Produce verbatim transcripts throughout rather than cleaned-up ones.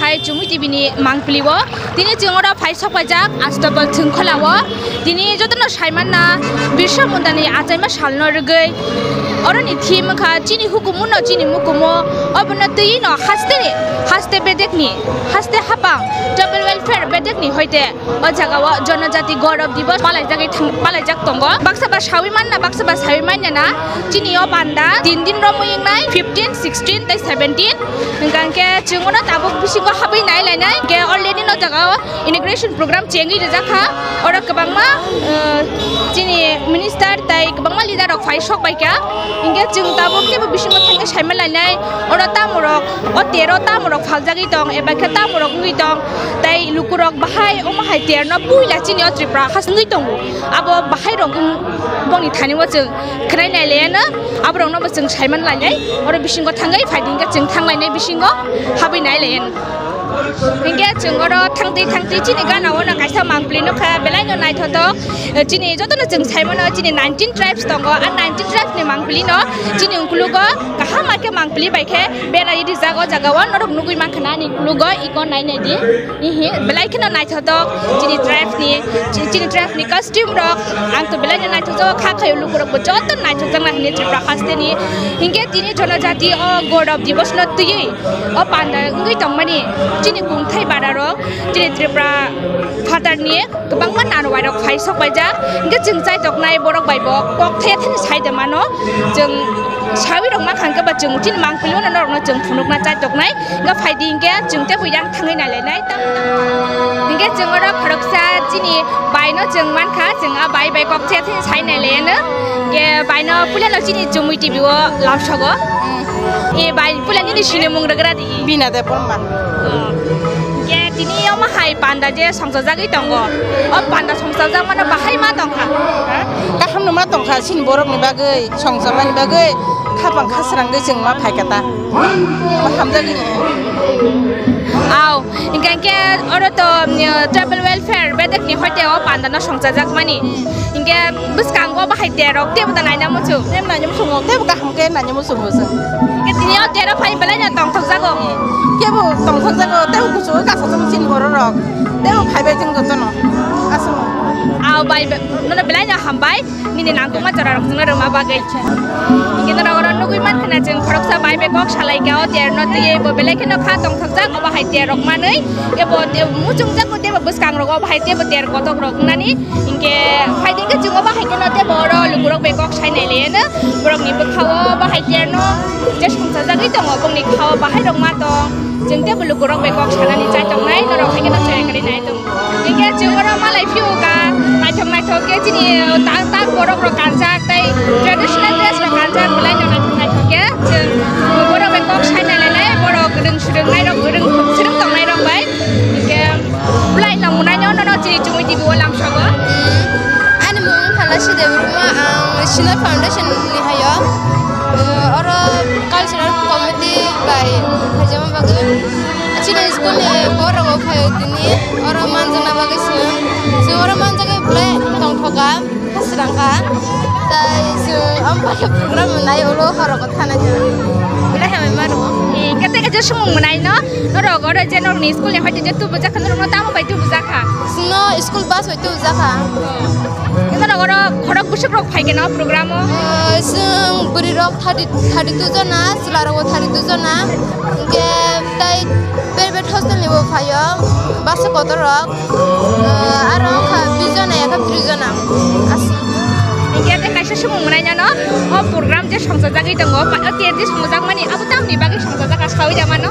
Ai Chumui T V ni mangpili o tini chwng oro phai sok paijak Astopal Thwngkhola o. Tini jotono saimanna Birsa Munda ni achaima salno rwgwi oroni theme wngkha chini hukumu no chini mukumu, obono twi no haste haste bedek ni, haste hapang tribal welfare bedek ni hoite o jaga o Jonojati Gaurav Divas palaijagwi thang-, palaijak tongo. Baksa ba sawi manna, baksa ba sawi manya na. Chini o panda tin din romwi wngnai, fifteen, sixteen tei seventeen. Hingkha hingke chwng ono tabuk bisingo habwi nai lainai. Hingke already no jaga o inauguration program chengwi rijak kha. Oro kwbangma, eh, chini minister tei kwbangma leader rok phai sok bai kha. Hingke chwng tabuk teibo bisingo thangwi saima lainai. Oro tamo rok, o tero tamo rok phaljagwi tong, eba khe tamo rok wngwi tong. Tei lukurok bahai omo hai terno puila chini o Tripura ha songwi tongo. Abo bahai rok wng-, bongni thani o chwng khwnai nai laiya no, aborok no bo chwng saiman lainai. Oro bisingo thangwi phai di hingke chwng thang lainai bisingo habwi nai laiya no. Hingke chwng oro thangtwi thangtwi chini gana o no kaisa mangpili nukha, belai no naithotok. Chini jotono chwng saimano chini nineteen tribes tongo, a nineteen tribes ni mangpili no chini ukulugo kaham ma khe mangpili bai khe bera rijak o jaga o norok nugwi mankha na ani ukulugo iko nai nai di. Ihi, belai kheno naithotok chini tribes ni, chi-, chini tribes ni costume rok, ang to belai no naithokjago, kha khayo lukurok bo joto naithokjakna hinwi Tripura haste ni. Hinkhe tini Jonojati o Gaurav Divas no twiwi o panda wngwi tongmani chini kungthai bara rok chini Tripura phatar ni kwbangma nanuwai rok phai sok paijak, hinkhe chwng chaitoknai borok bai bo kok thaya thani sai de mano, chwng sawi rok mankha hinkhe ba chwng chini mangpili no norok no chwng phunukna chaitoknai. Hingke phaidi hingke chwng tei buidang thangwi nailainai. Hingke chwng oro khoroksa chini baino chwng mankha, chwng a bai bai kok thaya thaya sai nailaiano. Hingke baino puilano chini Chumui T V o lamsogo. E bai, puila nini sinimung rwgra di. Bina Debbarma. Oh. Hingke tini omo hai panda je songchajagwi tongo. O panda songchajak mano bahai ma tongkha. Ha? Kaham no ma tongkha, chini borok ni bagwi, songchajak mani bagwi, khapang khasrangwi chwng ma phaikha ta. Hamjakgini. Aw, hingkha khe oro to, mm, tribal welfare bedek ni hoite o panda no songchajak mani. Hingkhe bwskango bahai terok tebo da naina muchung. Tebo naina muchungo, tebo kaham khe naina muchungo chwng. Hingkhe tini o tero phai belai no tongthokjago. Kebo tongthokjago, tebo kuchugo kasajak chini borok rok. Tebo phaibai chwng jotono. Aswk. Aw bai, nono belai no hambai. Nini nangkukma chwrairok chwngno rwma bagwi. Hingke norok oro nugwi mankha na chwng khoroksa bai bai kok salaikha o terno twiwi bo belai kheno kha tongthokjak obo hai terrok manwi. Ebo te-, muchungjak bo tebo bwskangrok obo hai tebo ter kotokrok wngnani. Hingke phaidi khe chwng obo hai kheno tebo oro lukurok bai kok sainai laiano. Borokni bwkha-o obo hai terno je songchajagwi tongo bongni kha-o bahairok ma tong. Chwng tei bo lukurok bai kok sanani chai tongnai, norok hai khe no chwrai kwrwi nai tongo. Hingke chwng oro malai phiyok kha, naithok naithok khe chini tang tang borok rok kanjak tei traditional dress rok kanjak, belai no naithok naithok khe chwng borok bai kok saina lainai, borok rwng swrwng nai rok, rwng swrwng tongnai rok bai. Hingke belai no mwnai no, nono chini Chumui T V o lamsogo. Ani mung Halasi Debbarma, ang Senior Foundation ni hayo. Oro cultural committee bai khaijama bagwi chini school ni borok rok phaio tini oro manjakna bagwi chwng, chwng oro manjagwi belai tongthoka, khasrang kha. Tai chwng am bai program nai ulo horok thana belai hamai mano. Kete kaisa sumung mwnai no, norok oro je norokni school ni hoite je tubujak kha, norokno tamo bai tubujak kha? Chwngno school bus bai tubujak kha. Norok oro khorok bwswk rok phai khe no program o? Chwng bwrwi rok thirty, thirty two jona, chwla rok bo thirty two jona. Hingke tai private hostel ni bo phaio, bus o kotor rok. Aro wngkha bish jona, ekha tris jona. Aswk. Hingke tei kaisa sumung mwnai nano, o program je songchajagwi tongo, o ter je songchajak mani, abo tamni bagwi songchajak, sawi da mano?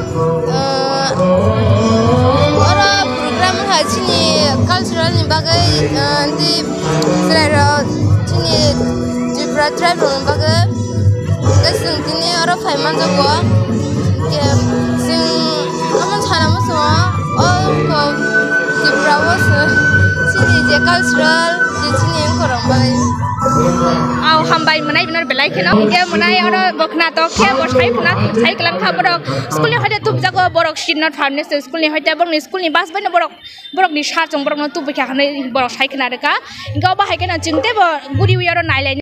Oro program wngkha chini cultural ni bagwi, tei chwrairok chini Tripura tribe rokni bagwi. Hingke chwng tini oro phai manjago. Hingke chwng omo sana muchungo, o wngkha Tripura o se chini je cultural, je chini wngkorok bai. Aw, hambai mwnai bino belai kheno. Hingke mwnai oro bo khna tok khe, bo sai khna, sai kwlang kha borok. School ni hoite tubjago borok, Srinath Foundation school ni hoite borokni school ni bus bai no borok, borokni sir chwng borokno tubui kha hinwi borok sai khna rwkha. Hingke obo hai kheno chwng teibo guriwi oro nai lai.